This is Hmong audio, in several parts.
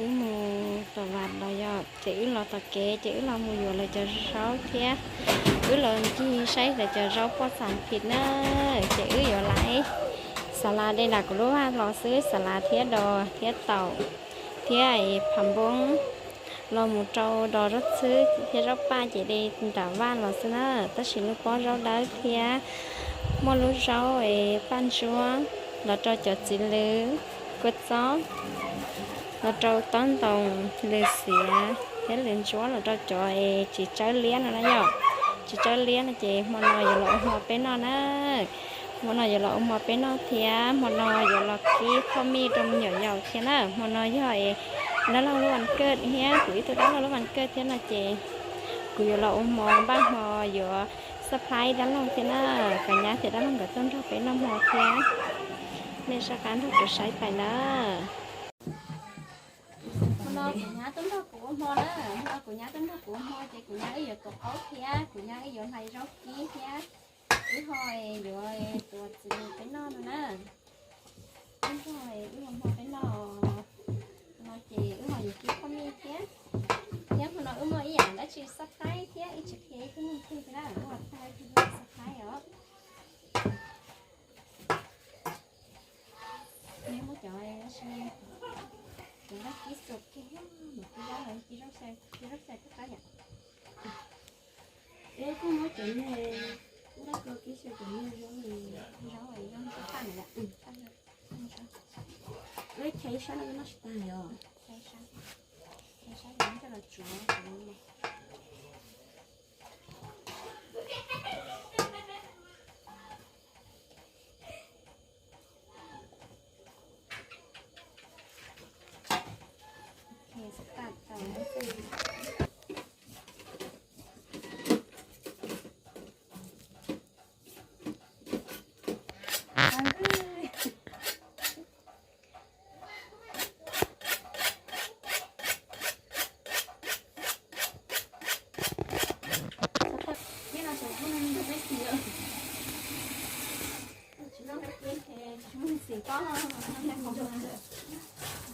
Wb mus tom vas los yog ces wb los tom kev ces wb los mus yuav lawv cov zaub thiab wb los ncig saib lawv cov zaub poj xam phim na, ces wb yuav laiv xas las de nram kuv lub vaj los xwb, xas las thiab dos thiab taum thiab pham npoob los mus rau dos zaub txhwb thiab zaub paj ces de nram vaj los xwb na. Tab sis lub pob zaub dawb thiab muaj lub zaub es paj ntsuab los rau cov txiv lws kua txob, los rau taub ntoos, lws xiav thiab lws ntsuab los rau cov es tsis tsawb liab no na yom. Tsis tsawb liab no ces hmo no yuav los ua hmo peb noj na. Hmo no yuav los ua hmo peb noj thiab hmo no yuav los kib phoj mij rau me nyuam yaus thiab na. Hmo no yog es dab laug lub vas kawj thiab kuv ib tug dab laug lub vas kawj thiab no ces kuv yuav los ua hmo npaj hmo yuav surprise dab laug thiab na. Kuv nyab thiab dab laug nkawd tuaj nrog peb noj hmo thiab. Nej soj qab nrog kuv saib pais na. Hmo no kuv nyab tuaj nrog kuv ua hmo na, hmo no kuv nyab tuaj nrog kuv ua hmo ces kuv nyab wb yuav tuav qaub thiab kuv nyab wb yuav hlais zaub kib thiab wb ho yuav tuav txiv lws peb noj no na. Wb nrog wb ua hmo peb noj no ces wb ho yuav kib phoj mij thiab. Thiab hmo no wb muaj ib yam dab tsi surprise thiab wb tsis qhia ib tug neeg twg thiab na, wb ho tag ib tug neeg surprise os. Neb muab cov, cov zaub kib xuas kiag, mus kib zaub, kib zaub xyaw, kib zaub xyaw twb qab yam. Es koj muab cov niag, koj kib xyaw cov niag zaub, zaub, zaub paj na yom. Ua chaw ib sab no noj tsis tag os. Chaw ib sab, chaw ib sab coj los tsuav.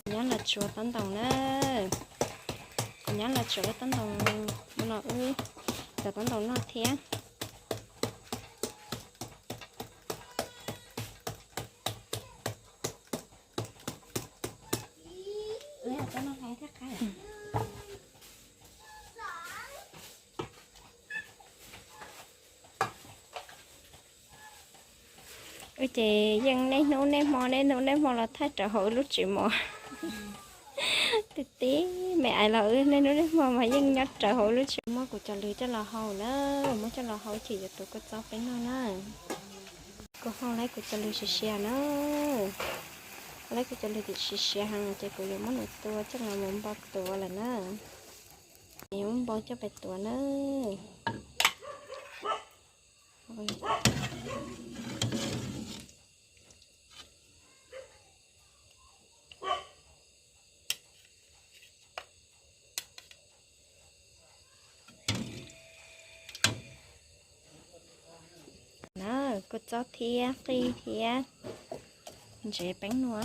Kuv nyab los tsuav taub ntoos na. Kuv nyab los tsuav taub ntoos, no wb cov taub ntoos noj thiab. Wb ces yeej niaj hnub niaj hmo niaj hnub niaj hmo los thaij rawv hauv wb lub tsev mov. Tib tib me ais los wb niaj hnub niaj hmo mas yeej nyob rawv hauv wb lub tsev. Muab kuv cov lws coj los hau na, muab coj los hau ces yuav tuav kua txob peb noj na. Kuv hau lawv kuv cov lws siav siav na. Hau lawv kuv cov lws siav siav heev ces kuv yuav muab nws tua coj los mus npau tuav lawm na. Yuav muab npau coj pais tuav na. Na, kua txob thiab qij thiab ntsev peeb nua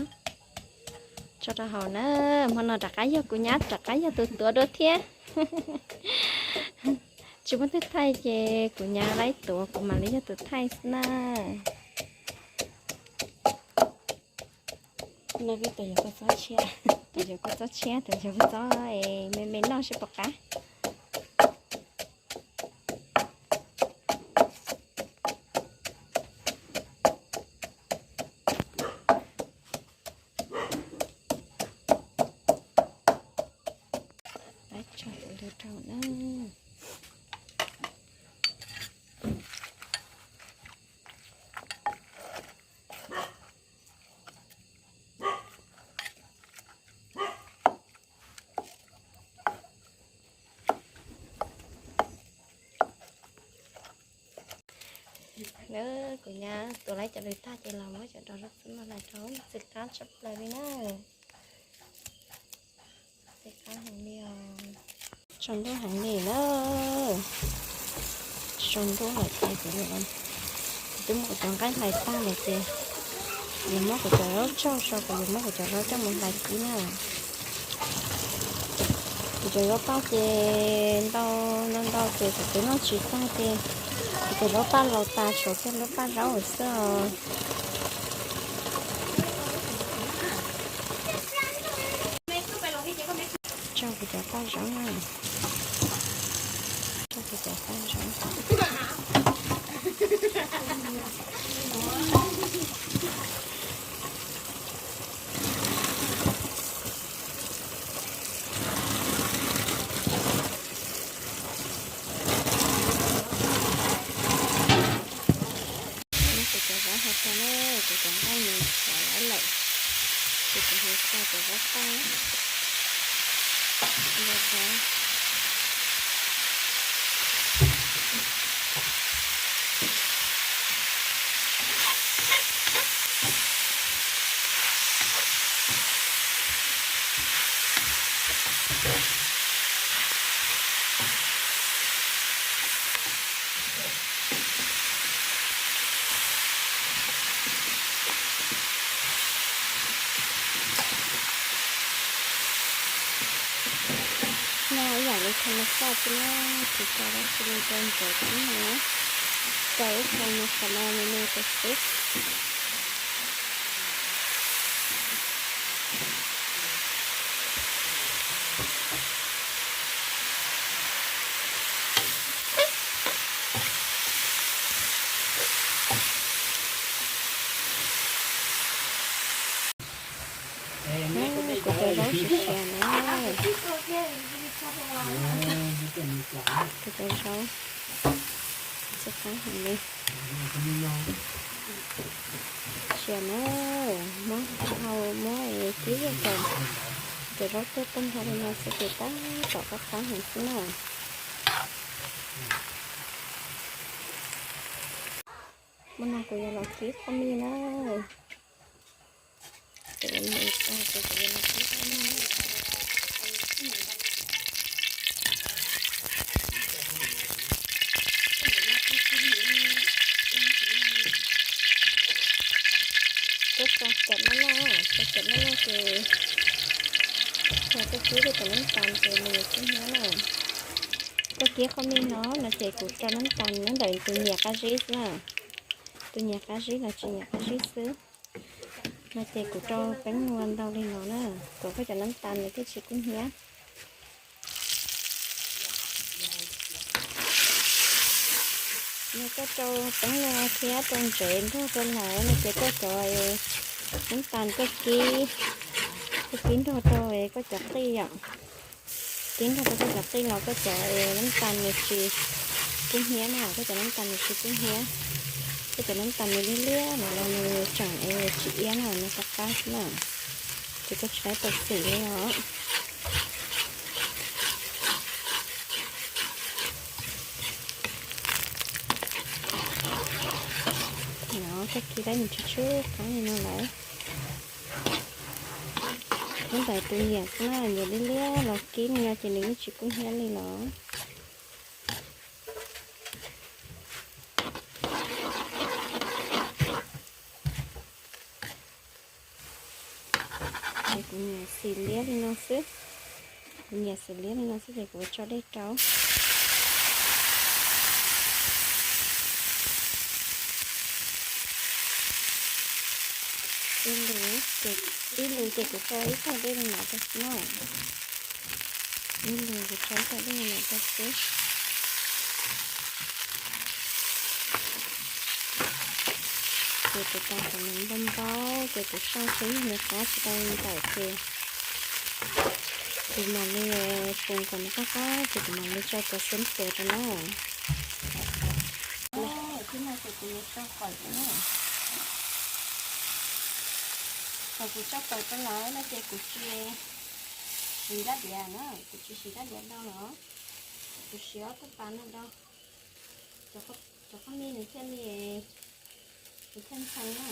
tso rau hauv na. Hmo no rov qab yog kuv nyab rov qab yog tus tuav dua thiab. Tsis muaj twg thaij ces kuv nyab laib tuav kuv mam li yog tus thaij xwb na. No peb tus yuav kua txob tshiab, tus yuav kua txob tshiab, tus yuav kua txob me me noj seb puas qab. Peb tso tus lws rau na. Kuv nyab tuav lawv cov lws tag ces los muab cov rau zaub xwb no hlais rau, txiv qab tshaj plaws li na. Txiv qab heev li os. Tsaus ntuj heev li na. Tsaus ntuj lawm ces kuv, kuv twb muab kuv cov nqaij hlais tag lawm ces yuav muab kuv cov zaub tsaug so, kuv yuav muab kuv cov zaub coj mus hlais kib na. Tseem zaub paj ces ntau, ntau ntau ces kuv twb noj tsis tag ces kuv tus zaub paj laus tas tshuav kiag lub paj zaub xwb os. Tso kuv cov paj zaub na. Tso kuv cov paj zaub. Muab kuv cov zaub hau tso na, kuv cov nqaij nws sov lawm, ces kuv yuav tso cov zaub paj. Noj ib yam li thaj ma xaj xwb na, tsis tso dab tsi li, tso ntxuav xwb na, tso ib qho no qhov no me me rau xwb. Kuv cov zaub siav siav na. Kuv cov zaub txog qab heev li. Siav na, muab hau muab kib kom cov zaub tuag tuag nrho li no xwb ces tab tom qab qab heev xwb na. Hmo no kuv yuav los kib qhov mi na. Koj tso cov loj loj, tso cov loj loj ces yog koj kib rau tom nab tas ces nws yuav kub hnyiab na. Koj kib qhov mi no no ces kuv rau nab tas nyob ntawm tus nyias qab zib xwb na. Tus nyias qab zib los tsis nyias qab zib xwb. No ces kuv rau peeb nua ntau li no na, kom koj cov nab tas nws thiaj tsis kub hnyiab. Yog koj rau peeb nua thiab rau ntsev nrog rau lawm no ces koj cov nab tas koj kib, koj kib nrog rau koj cov qij yom. Kib nrog rau koj cov qij los koj cov nab tas nws tsis kub hnyiab na, koj cov nab tas nws tsis kub hnyiab. Koj cov nab tas nws liab liab no los nws tseem tsis iab na, nws qab qab xwb na. Ces koj tsis tau tau xim li os. No koj kib lawm nws tsis tshwj qab li no lawm. Nyob ntawm tus nyias xwb na, nyias liab liab los kib li no ces nws yeej tsis kub hnyiab li los. Ces kuv nyiam xim liab li no xwb. Kuv nyiam xim liab li no xwb ces kuv tso dej rau. Ib lus ces, ib lus ces kuv tso ib tag dej li no rau xwb na. Ib lus kuv tso ib tag dej li no rau xwb. Ces kuv tos kom nws npau npau ces kuv saj seb yog nws qab tsis tau ntawm ces kuv mam li pum kom nws qab qab ces kuv mam li tso cov xeeb xev rau na. Thaum kuv tso pawg rau lawm no ces kuv tsis siv rab diav na, kuv tsis siv rab diav do los, kuv siv ob tug pas no do, cov qhob mi nws thiaj li, nws thiaj ntxhee na.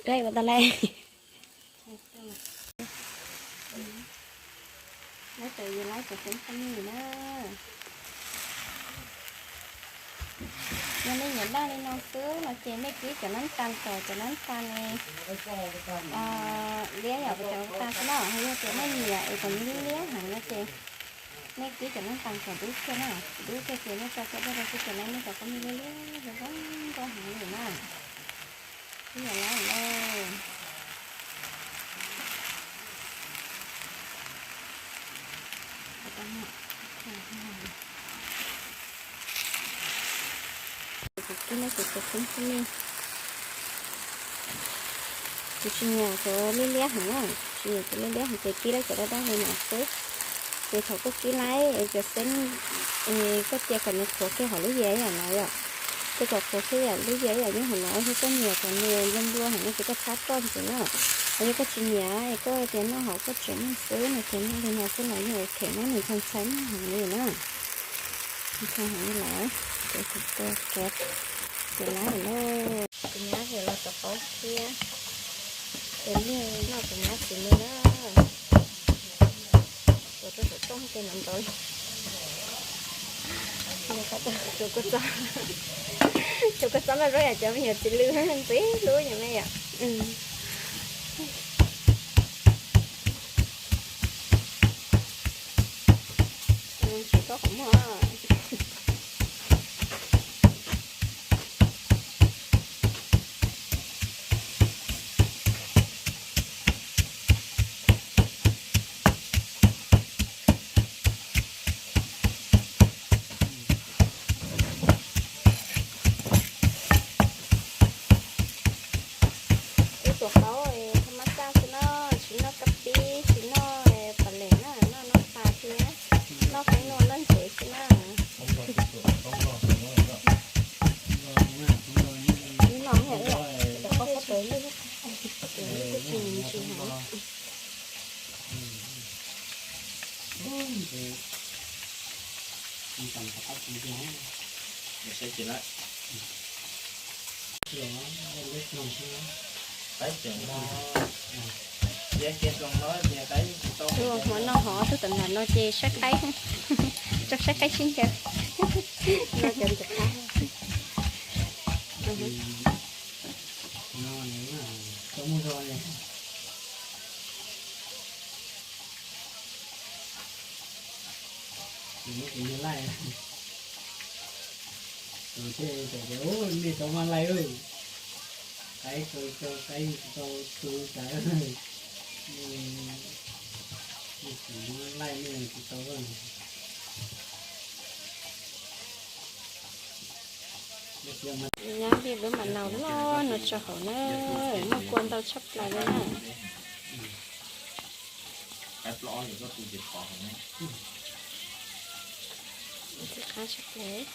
Dai ua tau lawm. Cov txoom phooj ywg na, yog nej nyiam daj li no xwb no ces nej kib cov nab tas kom cov nab tas ne, liab yam cov tas xwb na. Yog tias nej nyiam es kom nws liab heev no ces nej kib cov nab tas kom dub kiag na, dub kiag ces nej tso caj dab rau xwb ces nej cov phooj ywg liab liab zoo nkauj heev li na. Ib yam lawm lauj. Kuv kib na ces kuv txhob txhob me. Kuv tsis nyiam cov liab liab heev na, tsis nyiam cov liab liab heev ces kib lawv cov daj daj li no xwb. Ces thaum koj kib lawv cov xeeb, koj cia kom nws qhuav kiag hauv lub yias yam no yom. Cia kom qhuav kiag yam lub yias yam nyob hauv no, yog koj nyiam kom nws nplua nplua heev no ces koj txhob txhob ntxiv na. Yog koj tsis nyiam es koj tias noj hauv koj tseem noj xwb no ces noj li no xwb los yeej ok na, nws ntshai ntshai heev li na. Ntshai heev li lawm, ces kuv tua qhuav ces lawm lauj. Kuv nyab ces los rau qaub thiab, ces noj kuv nyab txiv nws na. Ua rau saum rooj ces nrov nrov li. Tsuas kua txob, tsuas kua txob npaj zoj yam cov me nyuam txiv lws ntxim hlub yom me yom. Tsis tau qhov muag. Wb tuav qaub thaj mab xaj xwb na, tsis noj kab pib, tsis noj pas les na, noj nab pas thiab, noj qeeb noj nab ntsev xwb na. Wb noj, tuav qaub pob kws, kuv tsis ntsis heev. Tus hmo no hov tug tam ntawm no ces saib qaib, tso saib qaib sib ncaws. Nej tau maj laij, qaib tau, qaib tsis tau tu tas, nej tsis maj laij nej tsis tau. Nyab li lub mam naus loj no tso hauv na, muaj kua ntau tshaj plaws li na. Ntxim qab tshaj plaws.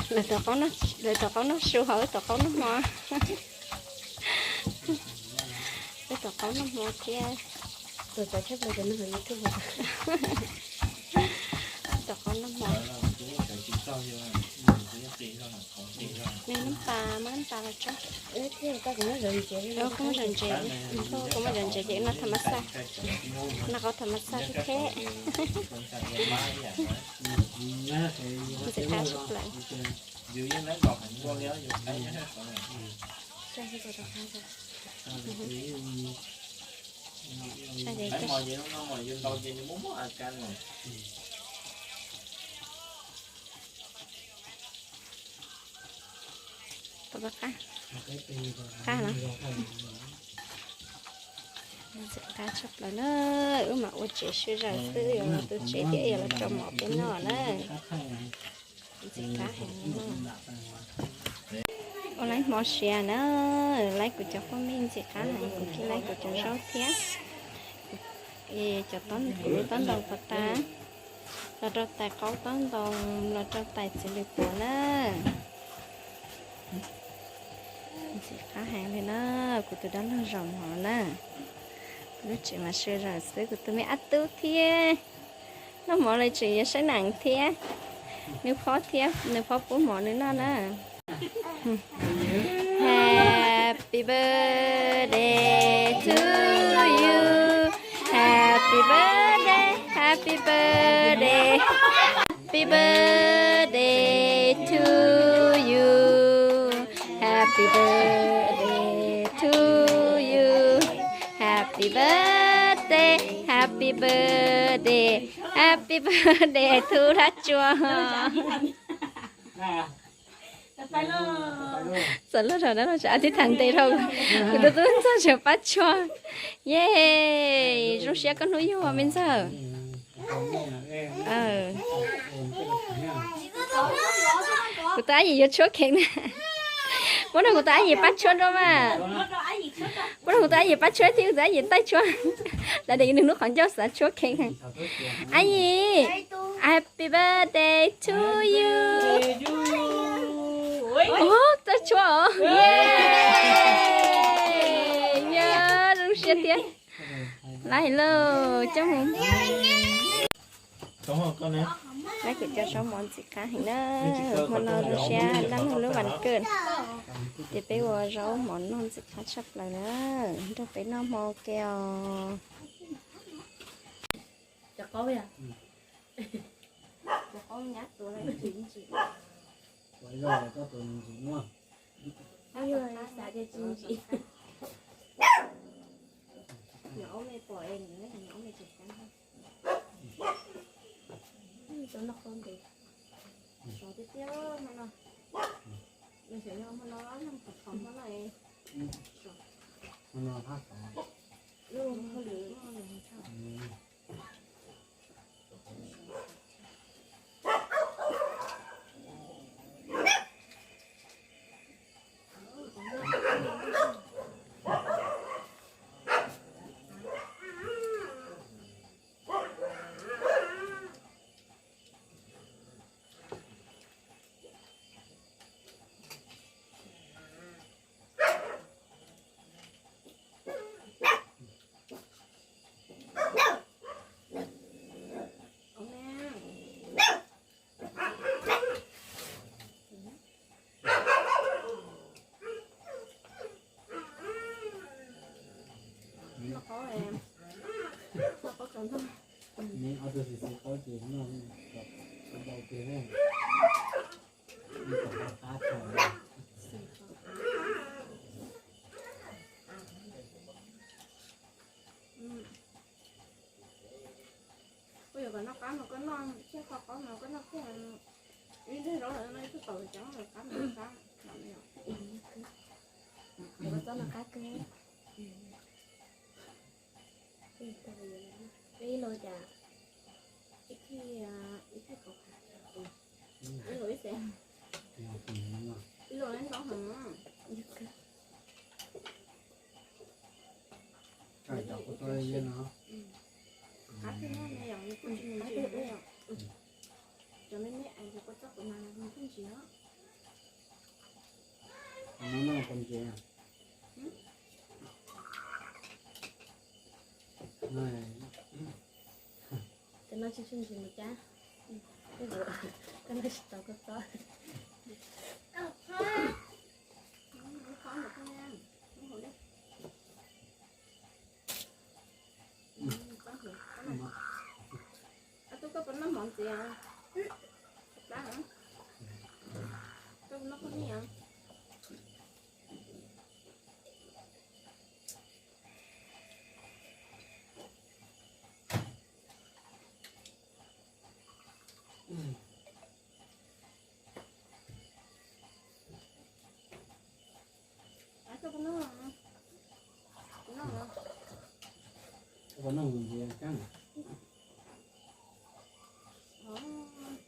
Lawv tuav qaub noj su hos wb tuav qaub noj hmo. Wb tuav qaub noj hmo thiab. Tuav txaus tshaj plaws cov neeg hauv YouTube. Wb tuav qaub noj hmo. Nws nab pas, muab nab pas los tso. Koj muaj zom ntsev, koj muaj zom ntsev ces noj tham mas xaj, noj qaub tham mas xaj thiab thiab. Ntxim qab tshaj plaws. Qab no, ntxim qab tshaj plaws na. Wb mam ua tsev sawv daws xwb, yog los tu tsev thiab yog los tso mov peb noj na. Ntxim qab heev. Ua laib hmo siav na, laib kuv cov qub mij ntxim qab heev, kuv thiaj laib kuv cov zaub thiab. Cov, kuv lub taub ntoo puas tas, los rau tais qaub taub ntoo, los rau tais txiv lws puav na. Ntxim qab heev li na, Kuv tus dab laug zaum mov na. Lub tsev mas sawv zaws xwb, kuv tus me ab tub thiab. Noj mov lawm tseem yuav saib nees thiab. Nws phob thiab, nws phob pub mov nws noj na. Happy birthday to you. Happy birthday, happy birthday. Happy birthday to you. Happy birthday to you. Happy birthday, happy birthday, happy birthday to Dab Tsuas. Txawm luag rau dab laug tseem ab tib tham ntes rau kuv tus tub ntxawg tseem pab tshuab. Yeej zoo siab koj hnub yug me ntxawg. Kuv tus ab yim yuav tshuab kheev na. Muab rau kuv tus ab yim pab tshuab rau mas. Muab rau kuv tus ab yim pab tshuab thiab kuv tus ab yim taij tshuab. Dav dev nws hnub qhov ncauj xav tshuab kheev. Ab yim, happy birthday to you. Ub, txawj tshuab os. Yog zoo siab thiab. Lawm lauj, coj mus. Lawv kuj cov zaub mov ntxim qab heev na. Hmo no zoo siab dab laug lub vas kawg, ces peb ua zaub mov noj ntxim qab tshaj plaws na. Nrog peb noj hmo ua ke os. Koj yuav kom noj qab mas koj noj, thiab kho qab mas koj noj thiab. Ib nteg zaub lawm no ib tug tau cov qab mas qab. Koj txob no qab kawg. Ib los cas ib thij, ib thij kaum, ib los ib xees, ib los ib ntau heev. Qab twg noj me yom, kuj tsis ntsim me yom. Cov me me es kua txob kuv mas kuj ntsim os. Cov no tsis tshua ntsim mus cab, koj noj tsis tau kua txob. Tub, koj puas noj mov ntxiv? Koj puas noj poj niam?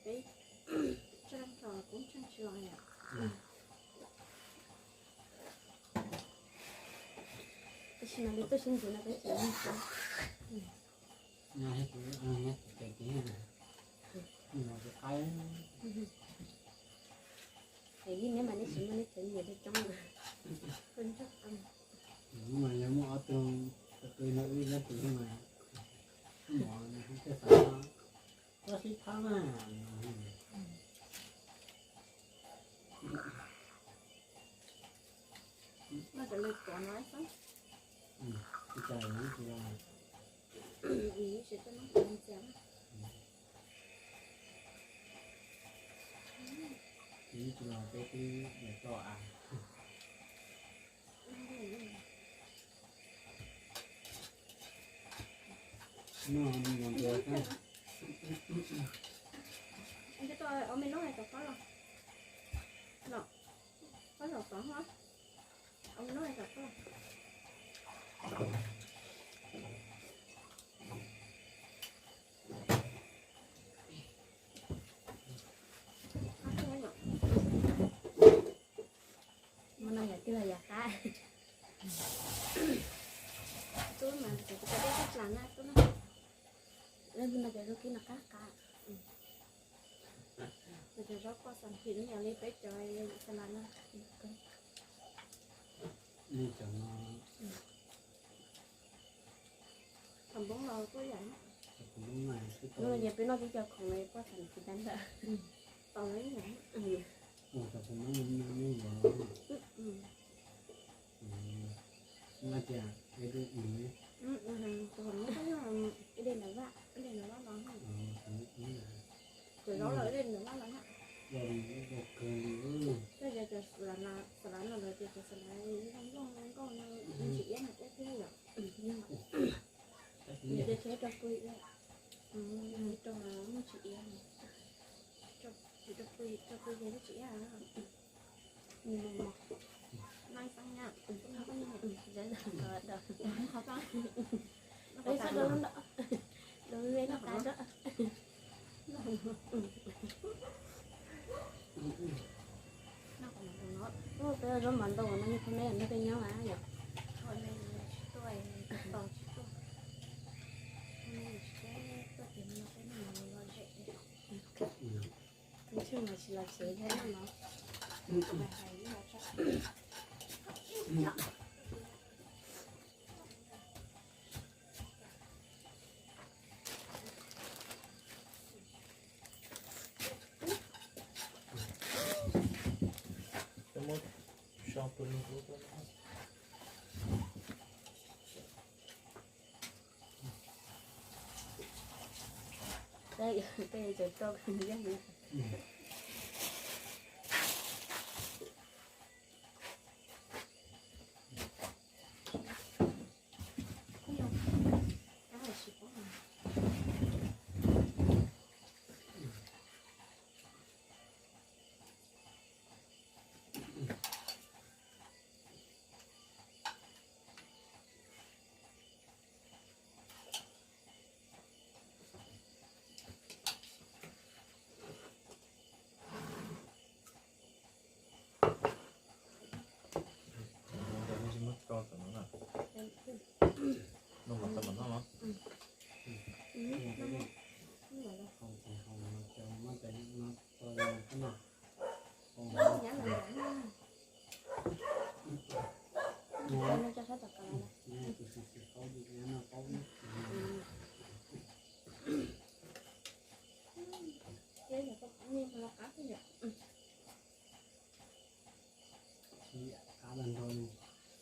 Peb tso leej tso kuv tseem tsis los yom. Tab sis mas li tuaj sib ntsib no peb tseem nyob. Es li neb mas neb tsis muaj neb cov nyiam li coob. Hnub no yog muaj ob tug, tus twg no wb nyob tus hnub no, mov thiaj xav txog sib phab na. Noj cov lws tuav no xwb. Ua cas wb tsis los, wb tsis tuaj noj cov ntxias na. Wb tsis los peb twb yuav tau av. Noj mus ntxias xwb. Ua me lub hais kom qab los. Los, qab los tod hov. Ua me lub hais kom qab los. Mus no yog twg los yog qab. Tub mas tseem tsis tau dej tshaj plaws na tub na. Mus no cov zaub kib no qab qab. Cov zaub poj xam phim no yog li peb cov xa las no. Thaum npoob los kuj yam, no ces peb noj tib co khoom li poj xam phim ntawd ntawd. Tau li yam. Ib dej ntawm vaj, ib dej ntawm vaj los. Cov zaub los ib dej ntawm vaj los na. Koj yog cov xa las no lawm ces cov xa las zoo zoo nkauj no, tsis iab no iab thiab yom. Nws cov tsheb rau pw, rau muaj tsis iab, rau pw ces tsis iab. Nws mos mos. Noj ib xeeb na, qhov txaj, qhov txaj, qhov txaj, peb zaub mov ntau no yog peb me no peb nyob mas yom. Ntshe mas tsis los tsev thiab no.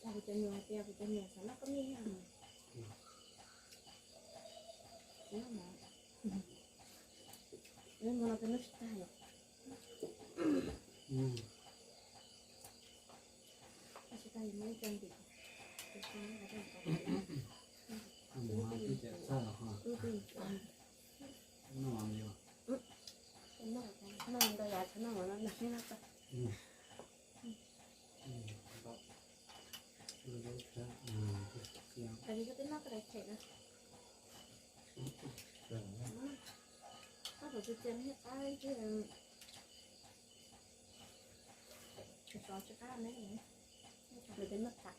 Kuv cov nyuam hais tias kuv cov nyuam xav noj koj niam. Mus no peb noj tsis tag yom. Tsis tag yus muab ib co ntim. Noj ntau yam txhob noj mov no noj. Koj twb noj koj daim phem na. Koj thaum txias txias thiab qab thiab. Tsis qab ne. Nws twb noj tas.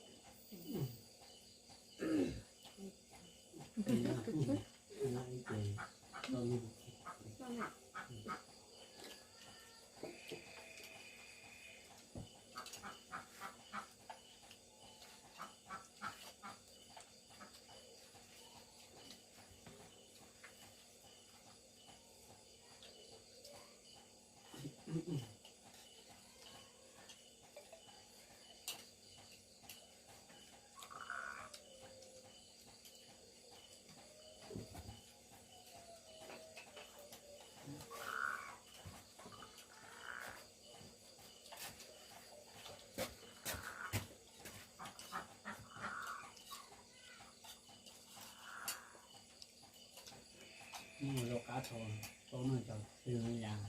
Tau, tau no cov twg yam.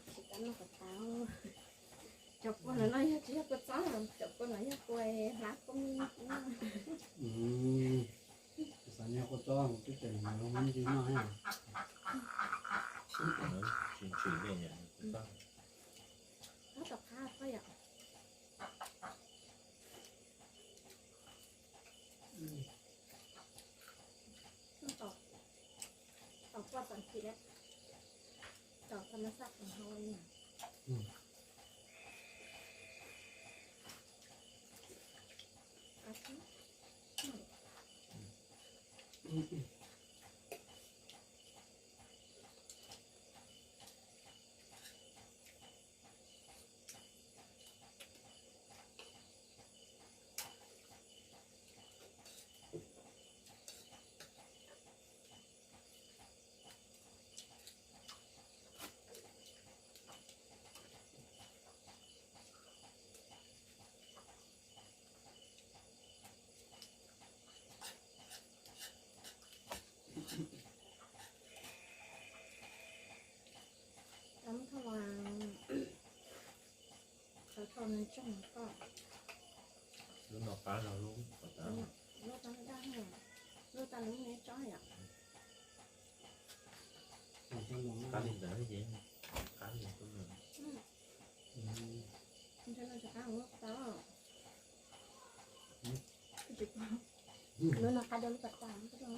Tsis tau noj kom tau. Cov kua no no yog tsis yog kua txob, cov kua no yog kua hlab kua mi. Xav nyob kua txob twb tseem nyob mus ntsis noj na. Tsis tsis li kua txob. Qab tom qab koj yom. Tom, tom kua tom chim lawm. Tom thas mas xaj tom hau li. Tau thauj, tau thauj nws tsoog koj. Lub no qab zog lub tom qab. Lub qab daj, lub tas lub me tsob yom. Qab li ntawd ces qab li ntawd. Ntshe no tsis qab lub tas. Lub no qab dua lub pas tas. Tus ntawd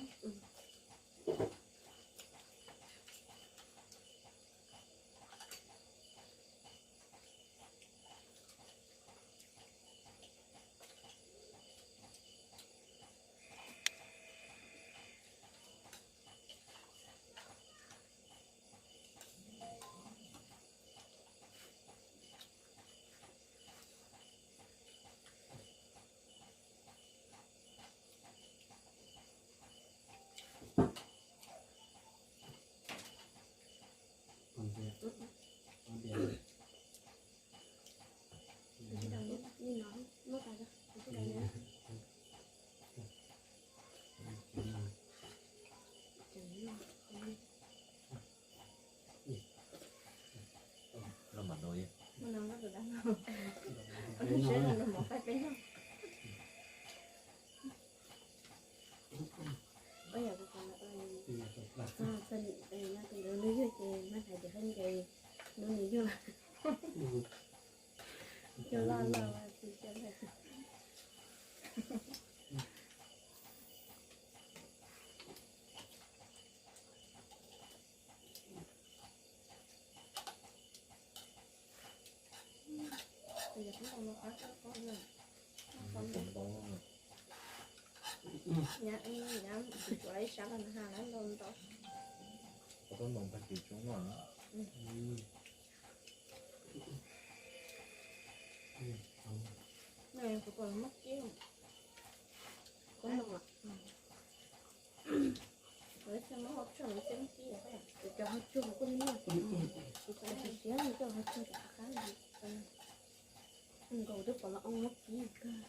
nws yog ces mas hais tias hais nce nws nws yog. Yog loj loj. Nyab, nyab tsis tshua ib sab los nag ha lawm ntau ntau. Kuv tau noo tag kis tsoom no. Kuv pom muab kib. Kuv noo, kuv tsis muab hau tsuag, kuv tsis muab kib. Kuv cov hau tsuag kuj li no, kuv tsis siab coj hau tsuag rov qab. Nkaus twb pom los ua muab kib kawg.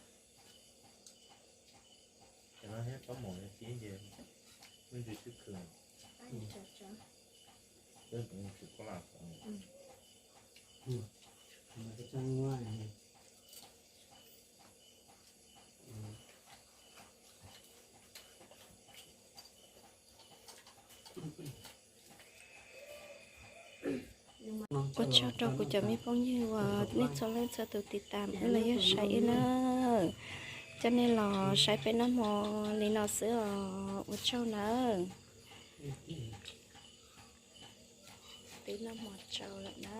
Ces no thiab kab mom kib ces me ntsis twb khwv. Twb tsis koj lam. Ua tsaug rau kuv cov me phooj ywg uas nej txhua leej txhua tus tiv tam wb los yog saib wb na. Coj nej los saib peb noj hmo li no xwb os, ua tsaug nawb. Peb noj hmo tsau lawm na.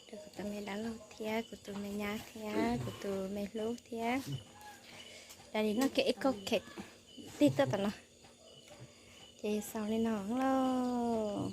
Rau kuv tus me dab laug thiab kuv tus me nyab thiab kuv tus me hlub thiab. Daddy noj kiag ib kauj cake tig tuaj tom no. Ces xaus li no lauj.